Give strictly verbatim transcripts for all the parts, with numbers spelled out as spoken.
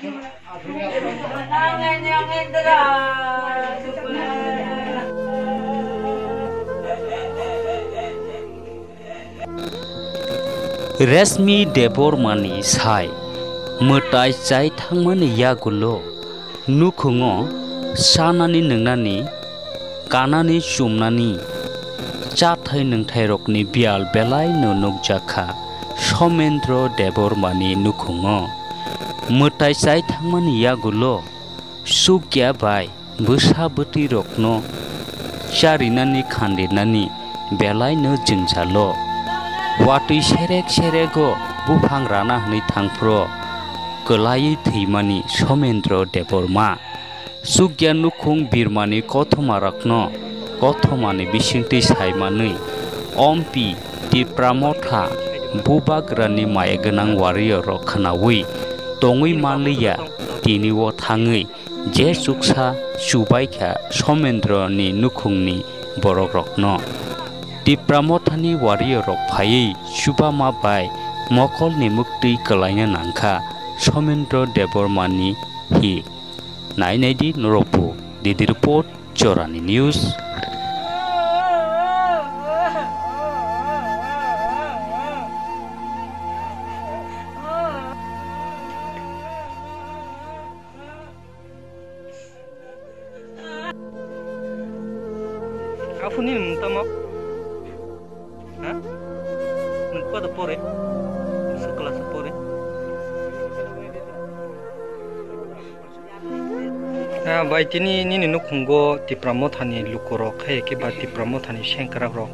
Reshmi Debbarmani sai mwtai chai thangmani yagulo nukhungo chanani nwngnani, kanani chumnani, chathai nwngthairokni biyal belaino nukjakha Somendro Debbarmani nukhungo. Mwtai chai thangmani yagulo chukya bai bwsa bwtwirokno charinani khandirnani belaino jwngjalo. Watwi serek serego buphang rana hwnwi thangphro kwlaiwi thwimani Somendro Debbarma. Chukya nukhung birmani kothomarokno kothomani bisingtwi saimanwi Ompi Tipra Motha bubagrani maya gwnang warrior rok khwnawi tongwi manliya, tini o thangwi je chuksa chubaikha Somendroni nukhungni borokrokno. Tipra Mothani warrior rok phaiwi chubama bai mokolni mwktwi kwlaina nangkha Somendro Debbarmani hi. Nai nai di norokbo, Didi Report, Jorani News. Aphuni mung tamo? Ha? Nung koda pore? Sa class pore? Ah, bai, tini nini nukhungo Tipra Mothani lukurok, hai khe ba Tipra Mothani sengkrakrok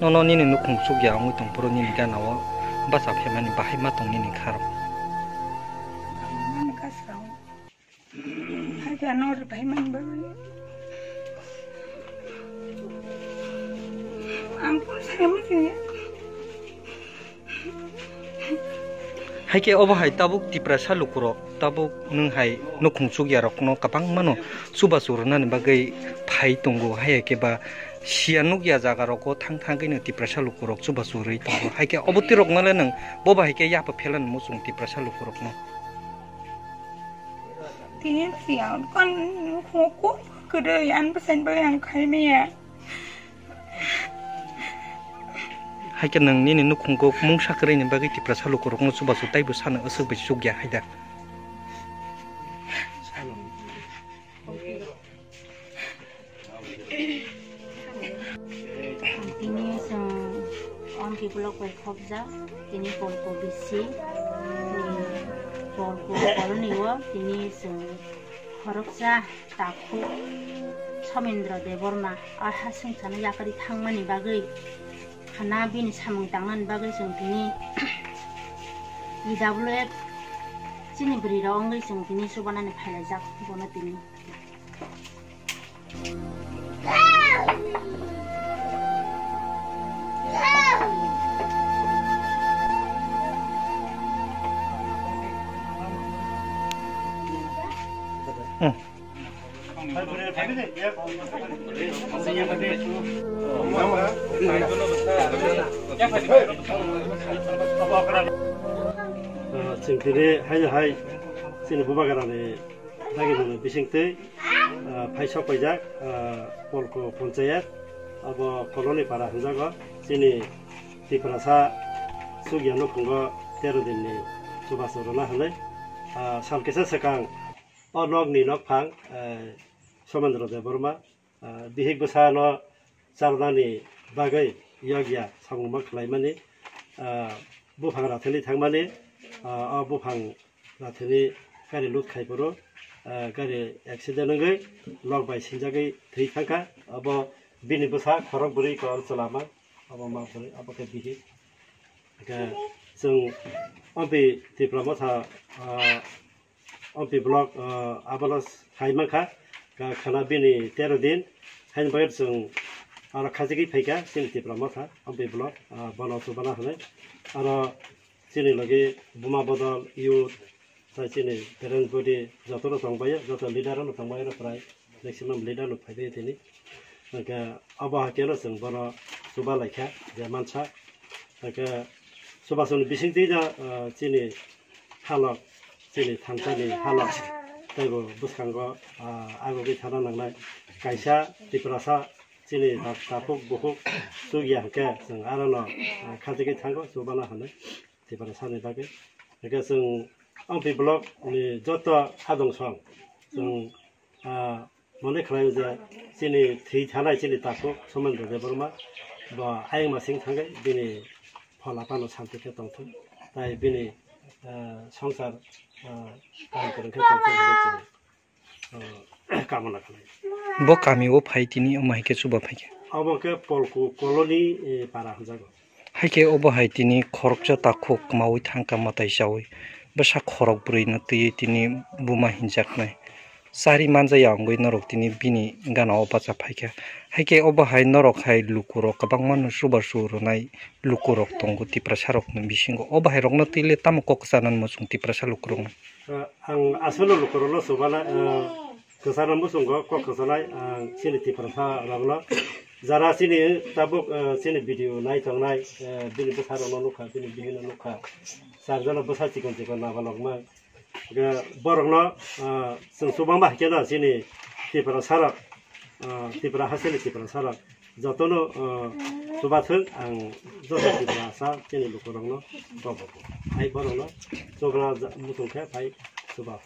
nono nini nukhung chukya wngwi tongphuru nini ganao bacha phaimani bahai ma tong nini kharok. Hai khe ano rwphai man bagwi. Ang phuru sai ma khe. Hai khe obo hai tabuk Tiprasa lukurok, tabuk nwng hai nukhung chukyarokno kwbangmano chubachu rwnani bagwi phai tongo, hai khe ba siya nukya jagarokgo thang thangwi no Tiprasa lukurok chubachu rwi tongo. Hai khe obo twi rokno le nwng boba hai khe yapha phelan muchung Tiprasa lukurokno. Tini siya kon nukhung ko kwrwi, ang bwsaini bagwi ang khai maya. Hai khe nwng nini nukhungo mungsa kwrwini bagwi Tiprasa lukurokno chubachu taibo sano aswk bai chukya hai da? Tini chwng Ompi block bai khopjak, tini Polko bisi, Polko colony o tini chwng khoroksa takhuk Somendra Debbarma a hasing sano yakarwi thangmani bagwi, khana bini samung tangnani bagwi chwng tini E W F chini bwrwi rok wngwi chwng tini chubanani phailaijak bono tini. Chwng tini hai hai chini bubagrani dagi nini bisingtwi, ah, phai sok paijak, ah, Polko Ponchayat, abo Koloni Para hwnjago, chini Tiprasa chukya nukhungo tero dinni chubachu rwna hwnwi, ah, sal kisa swkang o nokni nokphang, eh, Somendra Debbarma, ah, bihik bwsano charwnani bagwi yokya samungma khlaimani, ah, buphang rathani thangmani, ah, o buphang rathani gari lut khai phuru, ah, gari accident wngwi nok bai sinjagwi thwi thangkha. Abo bini bwsa khorok bwrwi kor chwlama, abo ma bwrwi, abo khe bihik. Hwnkhe chwng Ompi Tipra Motha, ah, Ompi block, ah, abono hai mankha, ka khana bini tero din, haini bagwi chwng aro khachigwi phaikha chini Tipra Motha, Ompi block, ah, bono chubana hwnwi. Aro chini logi buma bodol, youth, tai chini parents body jotono tongbaio, joto leader rokno tongbaio, prai maximum leader no phaibaio tini. Hwnkhe abo hakeno chwng bono chuba laikha, je mansa. Hwnkhe chubasongni bisingtwi no, ah, chini halok chini thansani halo teibo bwskango, ah, agugwi thana nangnai kaisa Tiprasa chini ta-, takhuk bukhuk chukya hwnkhe chwng arono, ah, khachigwi thango chubana hwnwi Tiprasani bagwi. Hwnkhe chwng Ampi block ni joto adong song chwng, ah, mone khlaio je chini thwi thanai chini takhuk Somendra Debbarma bo ayang masing thangwi bini phola phano santi khe tongthung, tai bini, ah, songsar, ah, kaham kwrwng khe tongthung hwnwi chwng, ah, kamona khlai. Bo kami o phai tini omo hai khe chuba phai khe. Obo khe Polku Colony, eh, para hwnjago. Hai khe obo hai tini khoroksa takhuk maui thangkha mwtai chaui bwsa khorok brwi no twiwi tini buma hinjaknai. Chari manjaya wngwi norok tini bini gana o bacha phaikha. Hai khe obo hai norok hai lukurok kwbangma no chubachu rwnai lukurok tongo Tiprasa rokni bisingo. Obo hai rokno twi le tamo kok kwchanani muchung Tiprasa lukurokno? Eh, ang aswkno lukurokno chubana, eh, kwchana muchungo kok kwchanai ang chini Tiprasa rokno. Jara chini tabuk, eh, chini video nai tongnai, eh, bini bwsa rokno nukha, bini bihikno nukha. Charjano bwsa chikon chikon nabalokma. Hwnkhe borokno, ah, chwng chubangma hai kheno chini Tiprasa rok, ah, Tipra hasteni Tiprasa rok jotono, ah, chubathwng ang joto Tiprasa chini lukurokno bobo. Hai borokno chubra ja-, muchung khe phai chuba.